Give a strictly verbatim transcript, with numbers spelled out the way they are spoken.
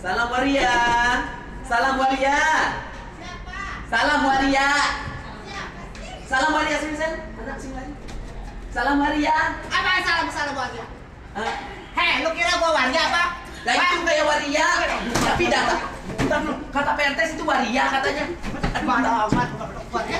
Salam waria. Salam waria. Salam waria. Salam waria, sini, sini. Anak, sini lagi. Salam waria. Apa salam, salam waria? Hah? Hei, lu kira gua waria apa? Lah, itu kayak waria. Tapi data, bentar dulu. Kata P R T S itu waria katanya. Aduh, amat, waria.